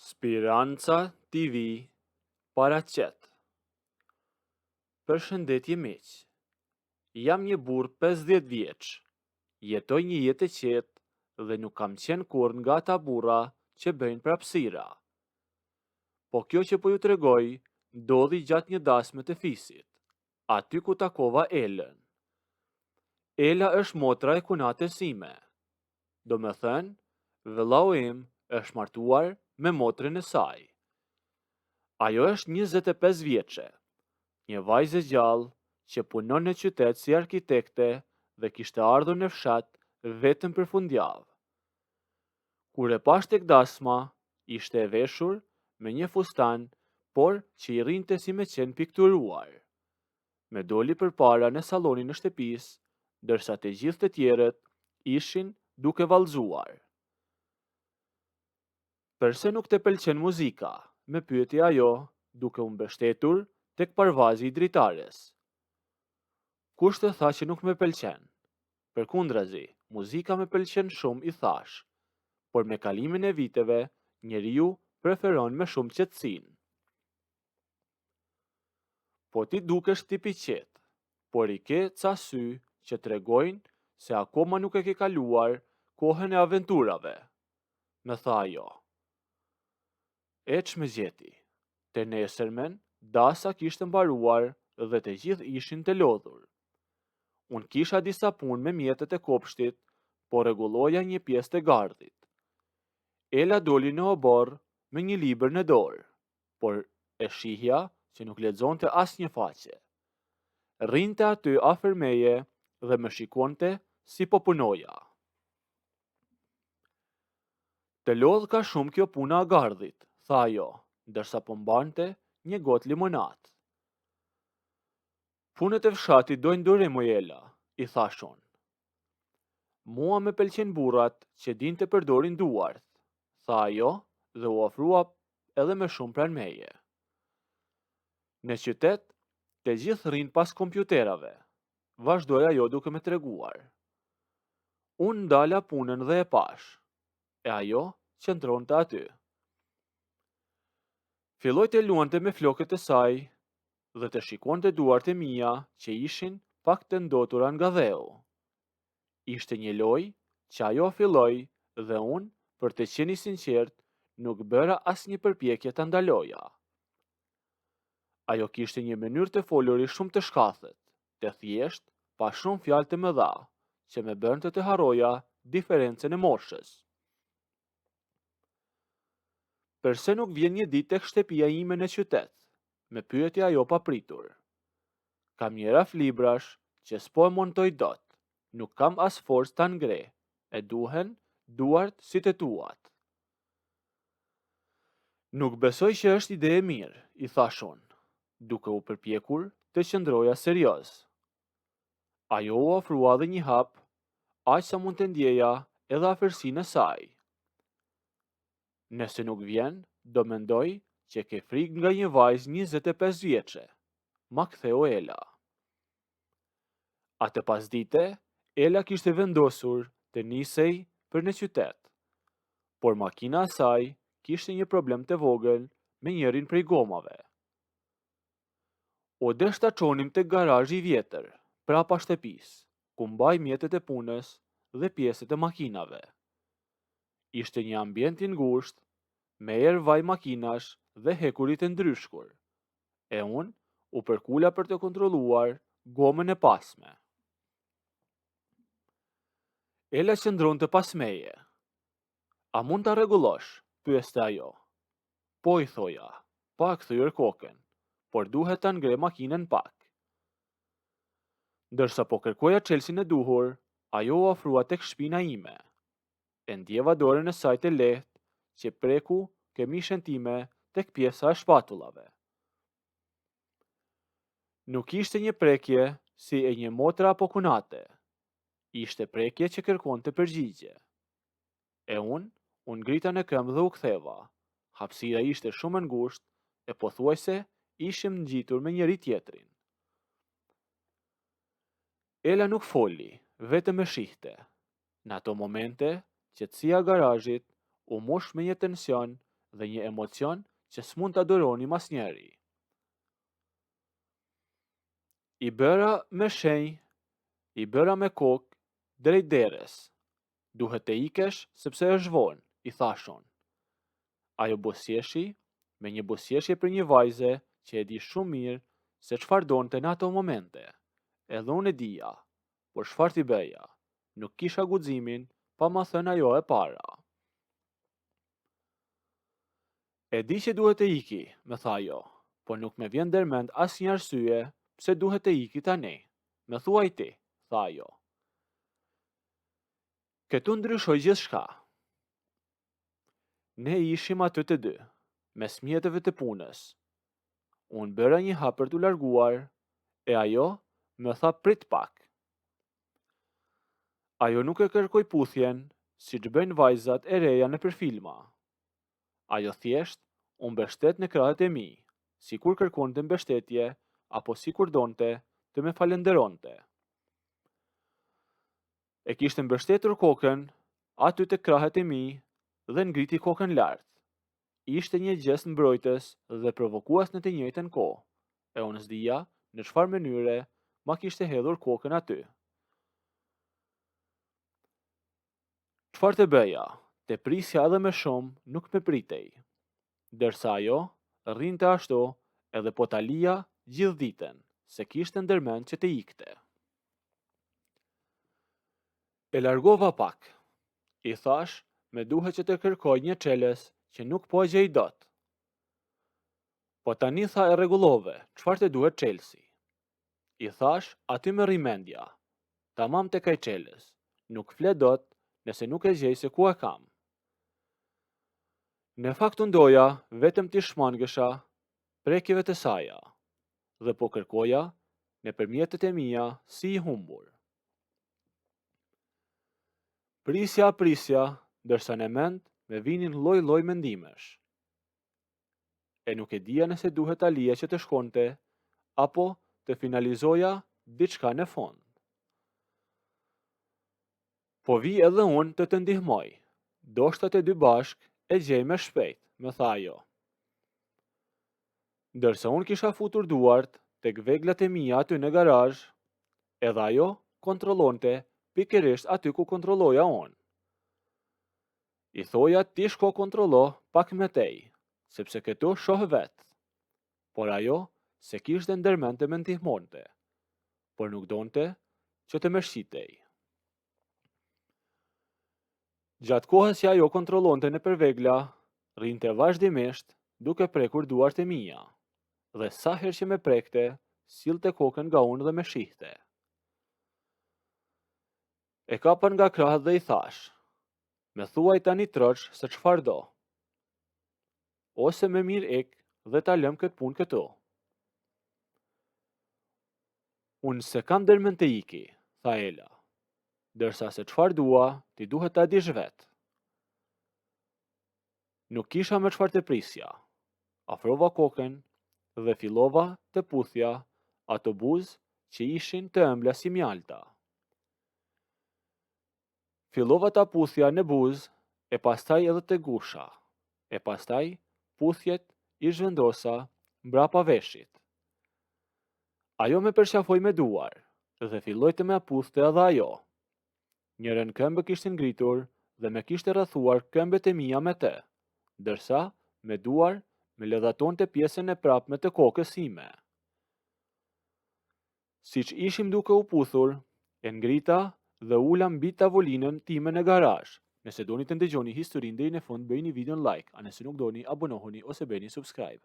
Spiranca TV paraqet. Përshëndetje miq. Jam një burrë 50 vjeç. Jetoj një jetë të qetë dhe nuk kam qenë kurrë nga ata burra që bëjnë prapësira. Po kjo që po ju tregoj ndodhi gjatë një dasme të fisit, aty ku takova Elën. Ela është motra e kunatës sime. Domethënë, vëllau im është martuar me motrën e saj. Ajo është 25 vjeçe, një vajzë e gjallë që punon në qytet si arkitekte dhe kishte ardhur në fshat vetëm për fundjavë. Kur e pashë tek dasma, ishte e veshur me një fustan, por që i rrinte si me qenë pikturuar. Më doli përpara në sallonin e shtëpisë, ndërsa të gjithë të tjerët ishin duke vallëzuar. Përse nuk të pëlqen muzika? më pyeti ajo, duke u mbështetur tek parvazi i dritares. Kush të tha që nuk më pëlqen? Përkundrazi, muzika më pëlqen shumë i thashë, por me kalimin e viteve njeriu preferon më shumë qetësinë. Po ti dukesh tip i qetë, por i ke ca sy që tregojnë se akoma nuk e ke kaluar kohën e aventurave, më tha ajo. E ç'më gjeti. Të nesërmen, dasma kishte mbaruar dhe të gjithë ishin të lodhur. Unë kisha disa punë me mjetet e kopshtit, po rregulloja një pjesë të gardhit. Ela doli në oborr me një libër në dorë. por e shihja që nuk lexonte asnjë faqe. Rrinte aty afër meje dhe më shikonte si po punoja. Të lodhka shumë kjo puna e gardhit, tha ajo, ndërsa po mbante një gotë limonatë. Punët e fshatit dojnë durim moj Ela, i thashë unë. Mua më pëlqejnë burrat që dinë të përdorin duart, tha ajo dhe u afrua edhe më shumë pranë meje. Në qytet, të gjithë rrinë pas kompjuterave, vazhdoi ajo duke më treguar. Unë ndala punën dhe e pashë, e ajo qëndronte aty. Filloi të luante me flokët e saj dhe të shikonte duart e mia që ishin pak të ndotura nga dheu. Ishte një lojë që ajo filloi dhe unë, për të qenë i sinqertë, nuk bëra asnjë përpjekje ta ndaloja. Ajo kishte një mënyrë të foluri shumë të shkathët, të thjeshtë, pa shumë fjalë të mëdha, që më bënte të harroja diferencën e moshës. Përse nuk vjen një ditë tek shtëpia ime në qytet? Më pyeti ajo papritur. Kam një raft librash që s'po e montoj dot, nuk kam as forcë ta ngre, e duhen duart si të tuat. Nuk besoj që është ide e mirë, i thashë unë, duke u përpjekur të qëndroja serioz. Ajo u afrua edhe një hap, aq sa mund të ndjeja edhe afërsinë e saj. Nëse nuk vjen, do mendoj që ke frikë nga një vajzë 25 vjeçe, ma ktheu Ela. Atë pasdite, Ela kishte vendosur të nisej për në qytet, por makina e saj kishte një problem të vogël me njërin prej gomave. U desh ta çonim tek garazhi i vjetër, prapa shtëpisë, ku mbaj mjetet e punës dhe pjesët e makinave. Ishte një ambient i ngushtë, me erë vaj makinash dhe hekuri të ndryshkur, e unë u përkula për të kontrolluar gomën e pasme. Ela qëndronte pas meje. A mund ta rregullosh? pyeste ajo. Po i thoja, pa kthyer kokën, por duhet ta ngre makinën pak. Ndërsa po kërkoja çelësin e duhur, ajo u afrua tek shpina ime. E ndjeva dorën e saj të lehtë që preku këmishën time tek pjesa e shpatullave. Nuk ishte një prekje si e një motre apo kunate. Ishte prekje që kërkonte përgjigje. E unë, u ngrita në këmbë dhe u ktheva. Hapësira ishte shumë e ngushtë e pothuajse ishim ngjitur me njëri-tjetrin. Ela nuk foli, vetëm më shihte. Në ato momente, qetësia e garazhit u mush me një tension dhe një emocion që s'mund ta duronim asnjëri. I bëra me shenjë, i bëra me kokë drejt derës. Duhet të ikësh sepse është vonë, i thashë unë. Ajo buzëqeshi, me një buzëqeshje prej një vajze që e di shumë mirë se çfarë donte në ato momente. Edhe unë e dija, por çfarë t'i bëja, nuk kisha guximin pa ma thënë ajo e para. E di që duhet të iki, më tha ajo, por nuk më vjen ndërmend asnjë arsye pse duhet të iki tani. Më thuaj ti, tha ajo. Këtu ndryshoi gjithçka. Ne ishim aty të dy, mes mjeteve të punës. Unë bëra një hap për t'u larguar, e ajo më tha prit pak. Ajo nuk e kërkoi puthjen, siç bëjnë vajzat e reja nëpër filma. Ajo thjesht u mbështet në krahët e mi, sikur kërkonte mbështetje apo sikur donte të më falënderonte. E kishte mbështetur kokën aty te krahët e mi dhe ngriti kokën lart. Ishte një gjest mbrojtës dhe provokues në të njëjtën kohë, e unë s'dija në çfarë mënyre ma kishte hedhur kokën aty. Çfarë të bëja, të prisja edhe më shumë nuk më pritej. Ndërsa ajo rrinte ashtu edhe po ta lija gjithë ditën, s'e kishte ndërmend që të ikte. E largova pak. I thashë më duhet që të kërkoj një çelës që nuk po e gjej dot. Po tani tha e rregullove, çfarë të duhet çelësi? I thashë aty më rri mendja. Tamam tek ai çelës. Nuk fle dot nëse nuk e gjej se ku e kam. Në fakt unë doja vetëm t'i shmangesha prekjeve të saja dhe po kërkoja nëpër mjetet e mia si i humbur. Prisja, prisja, ndërsa në mend më vinin lloj-lloj mendimesh. E nuk e dija nëse duhet ta lija që të shkonte apo të finalizoja diçka në fund. Po vij edhe unë të të ndihmoj, ndoshta të dy bashkë e gjejmë më shpejt, më tha ajo. Ndërsa unë kisha futur duart tek veglat e mia aty në garazh, edhe ajo kontrollonte pikërisht aty ku kontrolloja unë. I thoja ti shko kontrollo pak më tej, sepse këtu shoh vetë. Por ajo s'e kishte ndërmend të më ndihmonte, por nuk donte që të më shqitej. Gjatë kohës që ajo kontrollonte nëpër vegla, rrinte vazhdimisht duke prekur duart e mia, dhe sa herë që më prekte, sillte kokën nga unë dhe më shihte. E kapa nga krahët dhe i thashë, më thuaj tani troç se çfarë do. Ose më mirë ik dhe ta lëmë këtë punë këtu. Unë s'e kam ndërmend të iki, tha Ela. Ndërsa se çfarë dua, ti duhet ta dish vetë. Nuk kisha më çfarë të prisja. Afrova kokën dhe fillova të puthja ato buzë që ishin të ëmbla si mjalta. Fillova ta puthja në buzë e pastaj edhe te gusha, e pastaj puthjet i zhvendosa mbrapa veshit. Ajo më përqafoi me duar dhe filloi të më puthte edhe ajo. Njërën këmbë kishte ngritur dhe më kishte rrethuar këmbët e mia me të, ndërsa me duar më ledhatonte pjesën e prapme të kokës sime. Siç ishim duke u puthur, e ngrita dhe u ula mbi tavolinën time në garazh. Nëse doni të ndëgjoni historinë deri në fund bëjeni videon like, a nëse nuk doni abonohuni ose bëjeni subscribe.